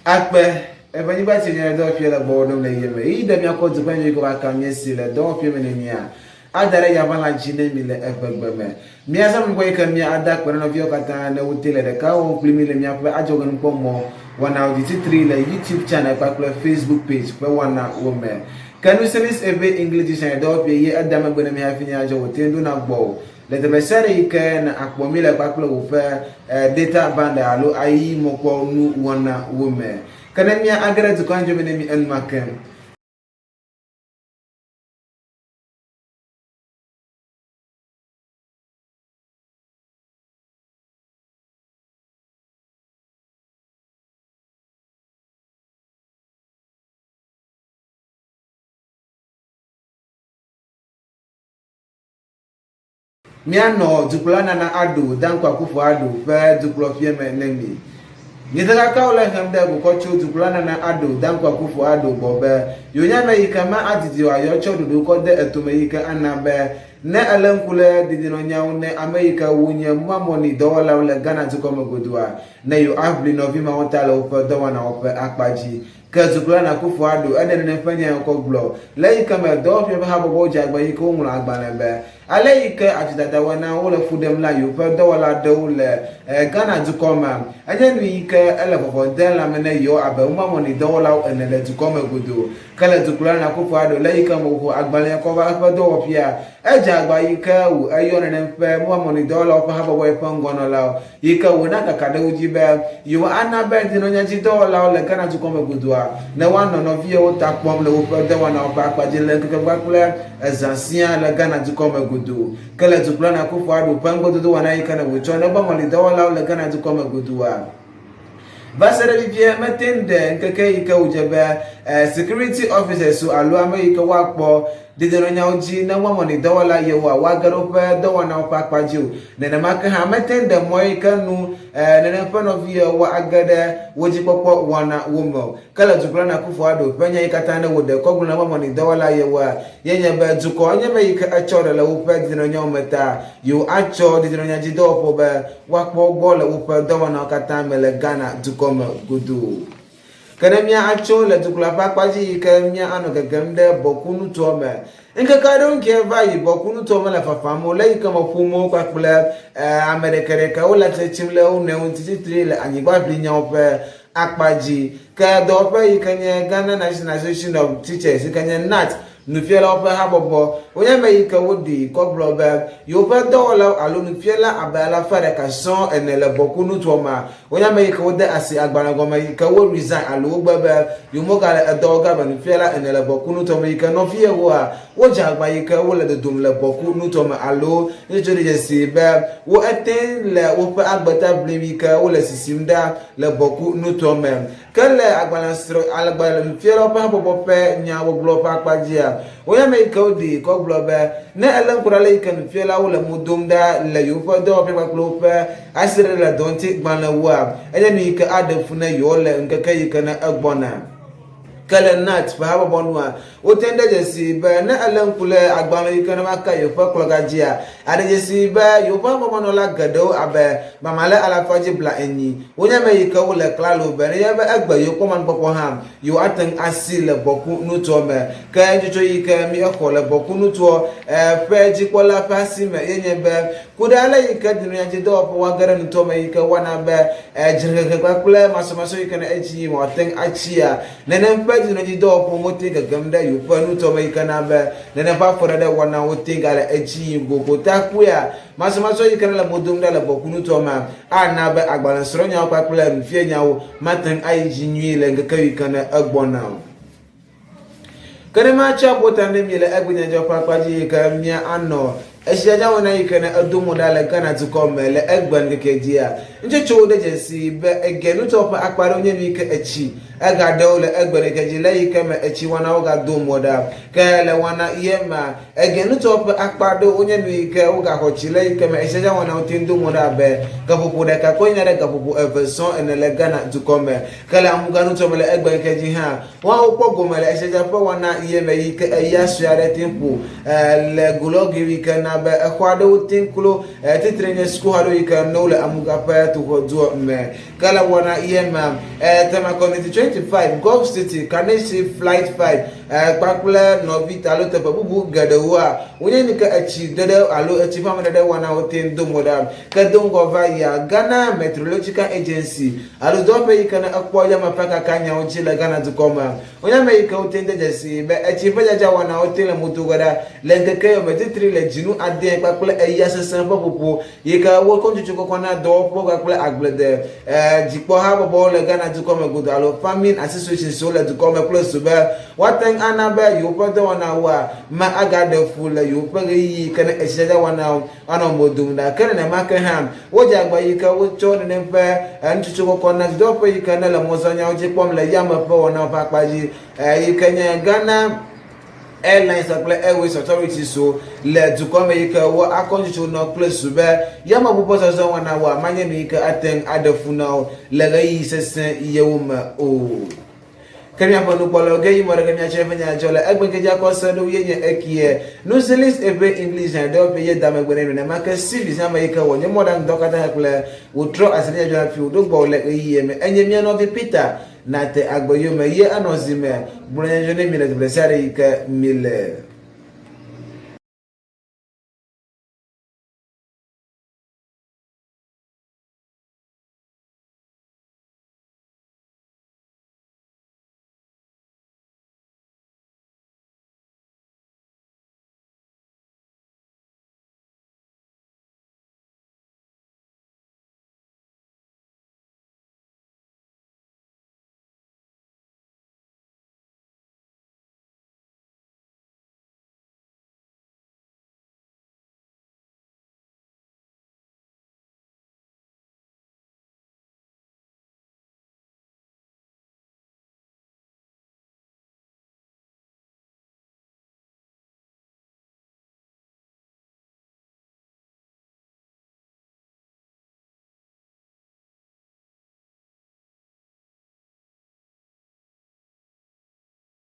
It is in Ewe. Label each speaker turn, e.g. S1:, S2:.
S1: Akpe, eʋenyigba si nye le dɔwɔƒea le gbɔwò ɖom le yiyim me. Ɣeyiɣi ɖe miakɔ dukɔ nyui ko va ka mía si le dɔwɔƒea me ne mía ada ɖe yaʋalã dzi ne mi le eʋegbe me. Mía zã ŋkɔ yi ke mía ada akpe na nɔviawo katã ne wote le ɖeka wɔm kpli mí le míaƒe adzɔgenukpɔmɔ wɔnawo dzi titri le YouTube channel kpakple Facebook page ƒe wɔnawo me. Ke Nusenis Eve English Dictionary dɔwɔƒea ye eda megbe ne mí hafi nye adzɔ wòte ŋu ɖona gbɔwò Le teƒe sia ɖe yi ke na akpɔ mí le kpakple woƒe data bundle alo ayi mɔkpɔnu wɔna wo me. Ke ne mía age ɖe dukɔa ŋdzi me ne mí enumake. Míanɔ dukplɔla Nana Addo Dankwa Akufo Addo ƒe dukplɔƒea me ne mi. Nyitakakawo le hem ɖe gokɔ tso dukplɔla Nana Addo Dankwa Akufo Addo gbɔ be yewonya ame yi ke ma adidi o ayɔ tsɔ ɖoɖo kɔ de etome yi ke ana be ne elé ŋku ɖe dedinɔnyawo ne ame yi ke wonye mɔmɔni dɔwɔlawo le Ghana dukɔ me godoa ne yewoaʋli nɔvi mawo ta le woƒe dɔwɔnawo ƒe akpa dzi. Ke dukplɔla Nakufo Addo eɖe nenem ƒe nya ŋkɔ gblɔ le eyi ke me dɔwɔƒea ƒe habɔbɔwo dze agba yi ke woŋlɔ agbalẽ be ale yi ke adzodada wɔe na wole fu ɖem la yewoƒe dɔwɔla aɖewo le Ghana dukɔ me. Enye nu yi ke ele vɔvɔ dem lãme ne yewo abe ŋugbamɔni dɔwɔlawo ene le dukɔ me godoo. Ke le dukplɔla Nakufo Addo le eyi ke me wòxɔ agbalẽa kɔ va eƒe dɔwɔƒea, edze agba yi ke wò eyɔ nenem ƒe ŋugbamɔni dɔwɔlawo ƒe habɔbɔ yi ƒe ŋgɔnɔlawo yi ke wòna kaka ɖe wo dzi be yewoana be ŋdinɔnyadzidɔwɔlawo le Ghana dukɔ me godoa ne woanɔ nɔviawo ta kpɔm le woƒe dɔwɔnawo ƒe akpa dzi le ŋkeke kpakple ezã siaa le Ghana dukɔ me godoo. Ke le Dukplɔla Akufo Addo ƒe ŋugbedodo wɔna yi ke ne wòtsɔ ne gbɔŋɔlidɔwɔlawo le Ghana dukɔ me godoa, va se ɖe fifia mete ŋu ɖe ŋkeke yi ke wòdze be security officers alo ame yi ke woakpɔ dedienɔnyawo dzi ne woamɔni dɔwɔla yewoa woage ɖe woƒe dɔwɔnawo ƒe akpa dzi o. Nenema ke hã mete ŋu ɖe mɔ yi ke nu nenem ƒe nɔvi yewoa age ɖe wo dzikpɔkpɔ wɔna wo me o. Ke le Dukplɔla Akufo Addo ƒe nya yi katã ne wòɖe kɔ gblɔ na woamɔni dɔwɔla yewoa ye nye be dukɔ enye me yi ke etsɔ ɖe le woƒe dedienɔnyawo me ta yewoatsɔ dedienɔnyadzidɔwɔƒewo be woakpɔ wo gbɔ le woƒe dɔwɔnawo katã me le Ghana dukɔ me godoo. Ke ne mía atso le dukplɔla ƒe akpa dzi yi ke mía anɔ gegem ɖe Bawku nutoa me. Ŋkeke aɖewo ŋkee va yi Bawku nutoa mele fafam o le yi ke me ƒomewo kpakple ame ɖekaɖekawo le atsitre tsim le wo nɔewo ŋuti titri le anyigbaʋlinyawo ƒe akpa dzi. Ke dɔwɔƒe yi ke nye Ghana National Association of Teachers yi ke nye NAT Nufialawo ƒe habɔbɔ wonye ame yi ke woɖi kɔ gblɔ be yewoƒe dɔwɔlawo alo nufiala abe alafa ɖeka sɔŋ ene le Bawku nutoa mea, wonye ame yi ke wode asi agbalẽ gɔme yi ke wo resign alo wogbe be yewomegale edɔ wɔ ge abe nufiala ene le Bawku nutoa me yi ke nɔviyewoa wodze agba yi ke wole dodom le Bawku nutoa me alo nutsotso ɖedzesi be wo ete le woƒe agbe ta ʋlim yi ke wole sisim ɖa le Bawku nutoa me. Ke le agbalẽsrɔ̃, agbalẽnufialawo ƒe habɔbɔ ƒe nyagbɔgblɔ ƒe akpa dzia, wonye ame yi ke woɖi kɔ gblɔ be, ne èlé ŋku ɖe ale yi ke nufialawo le mo dom ɖa le yewoƒe dɔwɔƒe kpakple woƒe asiɖeɖe le dɔ ŋuti gbalẽwoa, enye nu yi ke aɖe fu ne yewo le ŋkeke yi ke ne egbɔna. Ke le NAT ƒe habɔbɔ nua, wote ŋu de dzesii be ne èlé ŋku ɖe agbalẽ yi ke ne woaka yewoƒe kplɔga dzia, aɖe dzesii be yewoƒe habɔbɔnɔla geɖewo abe mamale alafa dzi blanyi wonye ame yi ke wole klalo be nenye be egbe yewokpɔ mɔnukpɔkpɔ hã, yewoate ŋu asi le Bawku nutoa me. Ke nutsotso yi ke míexɔ le Bawku nutoa ƒe dzikpɔla ƒe asi me ye nye be Ku ɖe ale yi ke dunyadzidɔwɔƒe woage ɖe nutoa me yi ke woana be dzrehehe kpakple masɔmasɔ yi ke ne edzi yim wòate ŋu atsia, nenem ƒe dunyadzidɔwɔƒewo mete gegem ɖe yewoƒe nutoa me yi ke na be nenem ƒe afɔɖeɖe wɔnawo te gale edzi yim gogota kpuia. Masɔmasɔ yi ke nele mo dom ɖa le Bawku nutoa mea ana be agbalẽsrɔ̃nyawo kpakple nufianyawo mate ŋu ayi dzi nyuie le ŋkeke yi ke ne egbɔna o. Ke ne matsɔ aƒo ta ne mi le egbenyadzɔ ƒe akpa dzi yi ke mia anɔ etsidzadza wɔna yi ke ne edo mo ɖa le Ghana dukɔ me le egbe ŋkeke dzia, nutsotsowo ɖe dzesi be ege nutɔ ƒe akpa ɖewo nye nu yi ke etsi ega ɖewo le egbe ŋkeke dzi le yi ke me etsi wɔnawo ga do mo ɖa. Ke le wɔna ye mea, ege nutɔ ƒe akpa ɖewo nye nu yi ke woga xɔ tsi le yi ke me etsidzadza wɔnawo te ŋu do mo ɖa abe gaƒoƒo ɖeka kɔ yina ɖe gaƒoƒo eve sɔŋ ene le Ghana dukɔ me. Ke le amuga nutɔ me le egbe ŋkeke dzi hã, Woawo kpɔ gome le etsidzadza ƒe wɔna ye me yi ke eya sue aɖe te ƒo le golɔgui yi ke na be exɔ aɖewo te klo titre nye sukuxɔ aɖewo yi ke ne wole amuga ƒe toxɔ dua me. Ke le wɔna ye mea, eh, Tema Community 25, Gulf City, Kaneshie Flight 5, eh, kpakple nɔvi alo teƒe bubu geɖewoa, wonye nu ke etsi ɖeɖe alo etsi ƒe ame ɖeɖe wɔnawo te do mo ɖa. Ke do ŋgɔ va yia, Ghana Meteorological Agency alo dɔwɔƒe yi ke ne ekpɔ yame ƒe kaka nyawo dzi le Ghana dukɔ mea, wonye ame yi ke wote de dzesi be etsi ƒe dzadza wɔnawo te le mo do ge ɖa le ŋkeke yome titri le dzinu ade kpakple eya sesẽ ƒe ƒoƒo yi ke wokɔ nutsotso kɔkɔ na dɔwɔƒewo kpakple agblede dzikpɔhabɔbɔwo le Ghana dukɔ me godoo alo Farming Associations siwo le dukɔ me kple su be woate ŋu ana be yewoƒe dɔwɔnawoa me agaɖe fu le yewoƒe ɣeyiɣi yi ke ne etsidzadza wɔnawo anɔ mo dom ɖa. Ke nenema ke hã, wodze agba yi ke wotsɔ nenem ƒe nutsotso kɔkɔ na dɔwɔƒe yi ke nele mɔzɔnyawo dzi kpɔm le yame ƒe wɔnawo ƒe akpa dzi yi ke nye Ghana Airlines kple Airways Authority so le dukɔ me yi ke wo akɔntsotso nɔ kple su be yameʋu ƒe zɔzɔ wɔnawoa manye nu yi ke ate ŋu aɖe fu na wo le ɣeyiɣi sesẽ yewo me o. Ke míaƒe nukpɔlawo ge yi mɔ ɖeke míatsɔ eƒe nya dzɔ le egbeŋkedzi akɔ se ɖo ye nye ekie. Nusilis eƒe English hã ɖewo ye da megbe nɛ nenema ke Civis ame yi ke wɔ nye mɔɖaŋudɔ katã kple wòtrɔ asi ɖe nyadzɔdzɔ hafi wòɖo gbɔwò le ɣeyiɣi me. Enye mía nɔvi Peter nate agbe yome ye anɔ zi me gblɔ nyadzɔdzɔ ne mi le teƒe ɖesiaɖe yi ke mi le.